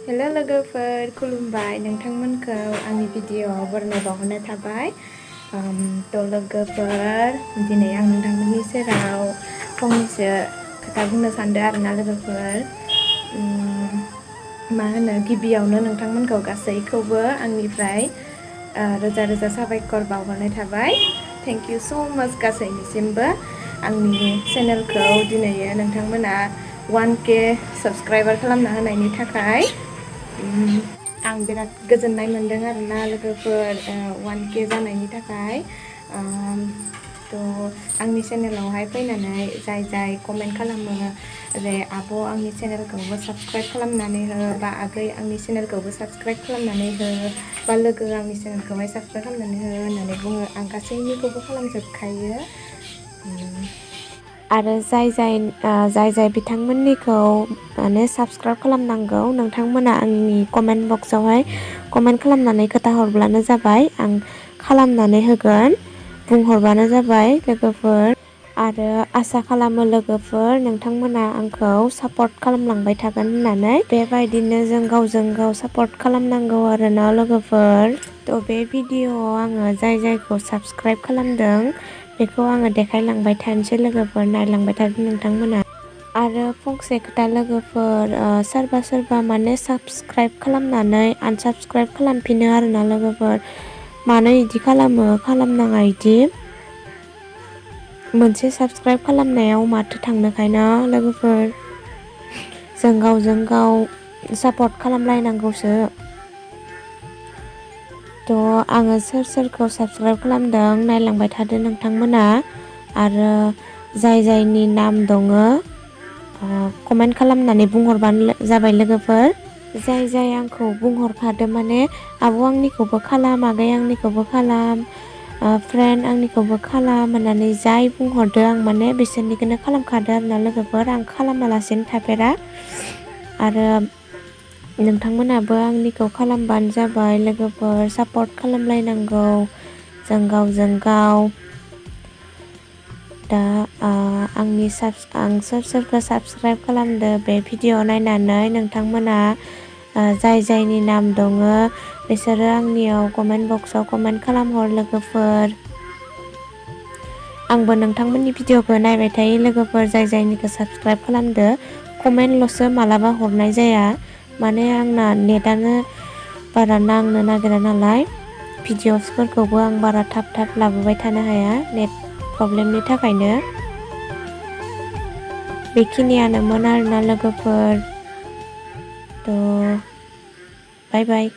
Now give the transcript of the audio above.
Hello लोगोफोर खुलुमबाय नोंथांमोनखौ आंनि भिडिअ'आव बरायनाय बावहरनाय थाबाय। लोगोफोर दिनै आं नोंथांमोननि सेराव फंनैसो खोथा बुंनो सानदों आरोना लोगोफोर। मा होनो गिबियावनो नोंथांमोनखौ गासैखौबो आंनिफ्राय रोजा रोजा साबायखर बावहरनाय थाबाय। थेंक इउ स' माच गासैनिसिमबो आंनि चेनेलखौ दिनै नोंथांमोना 1K साबस्क्राइबार खालामना होनायनि थाखाय आं बिराद गोजोननाय मोनदों आरोना लोगोफोर 1K जानायनि थाखाय। आंनि चेनेलावहाय फैनानै जाय कमेन्ट खालामो जे आब' आंनि चेनेलखौबो साबस्क्राइब खालामनानै हो, बा आगै आंनि चेनेलखौबो साबस्क्राइब खालामनानै हो, बा लोगो आंनि चेनेलखौहाय साबस्क्राइब खालामनानै हो होननानै बुङो। आं गासैनिखौबो खालामजोबखायो। आरो जाय बिथांमोननिखौ माने साबस्क्राइब खालामनांगौ नोंथांमोना आंनि कमेन्ट बक्सआवहाय कमेन्ट खालामनानै खोन्थाहरब्लानो जाबाय। आं खालामनानै होगोन, बुंहरबानो जाबाय लोगोफोर। आरो आसा खालामो लोगोफोर नोंथांमोना आंखौ सापर्ट खालामलांबाय थागोन होननानै। बेबायदिनो जों गावजों गाव सापर्ट खालामनांगौ आरोना लोगोफोर। बे भिडिअ'आव आङो जायखौ साबस्क्राइब खालामदों बेखौ आङो देखायलांबाय थानोसै लोगोफोर, नायलांबाय थागोन नोंथांमोना। आरो फंसे खोथा लोगोफोर, सोरबा माने साबस्क्राइब खालामनानै आनसाबस्क्राइब खालामफिनो आरोना लोगोफोर। मानो इदि खालामो? खालामनाङा इदि। मोनसे साबस्क्राइब खालामनायाव माथो थांनोखायना लोगोफोर, जों गावजों गाव सापर्ट खालामलायनांगौसो। आङो सोरखौ साबस्क्राइब खालामदों नायलांबाय थादो नोंथांमोना। आरो जायनि नाम दङ कमेन्ट खालामनानै बुंहरबानो जाबाय लोगोफोर। जाय आंखौ बुंहरखादो माने आब' आंनिखौबो खालाम, आगै आंनिखौबो खालाम, फ्रेन्ड आंनिखौबो खालाम होननानै जाय बुंहरदो आं माने बिसोरनिखौनो खालामखादो आरोना लोगोफोर। आं खालामालासेनो थाफेरा। आरो नोंथांमोनाबो आंनिखौ खालामबानो जाबाय लोगोफोर। सापर्ट खालामलायनांगौ जों गावजों गाव। आं सोरखौ साबस्क्राइब खालामदो बे भिडिअ नायनानै नोंथांमोना जायनि नाम दङ बिसोरो आंनियाव कमेन्ट बक्सआव कमेन्ट खालामहर लोगोफोर। आंबो नोंथांमोननि भिडिअखौ नायबाय थायो लोगोफोर। जायनिखौ साबस्क्राइब खालामदो कमेन्टल'सो मालाबा हरनाय जाया, माने आंना नेटानो बारा नांनो नागिरा नालाय। भिडिअसफोरखौबो आं बारा थाब लाबोबाय थानो हाया नेट प्रब्लेमनि थाखायनो। बेखिनियानोमोन आरोना लोगोफोर। बाय बाय।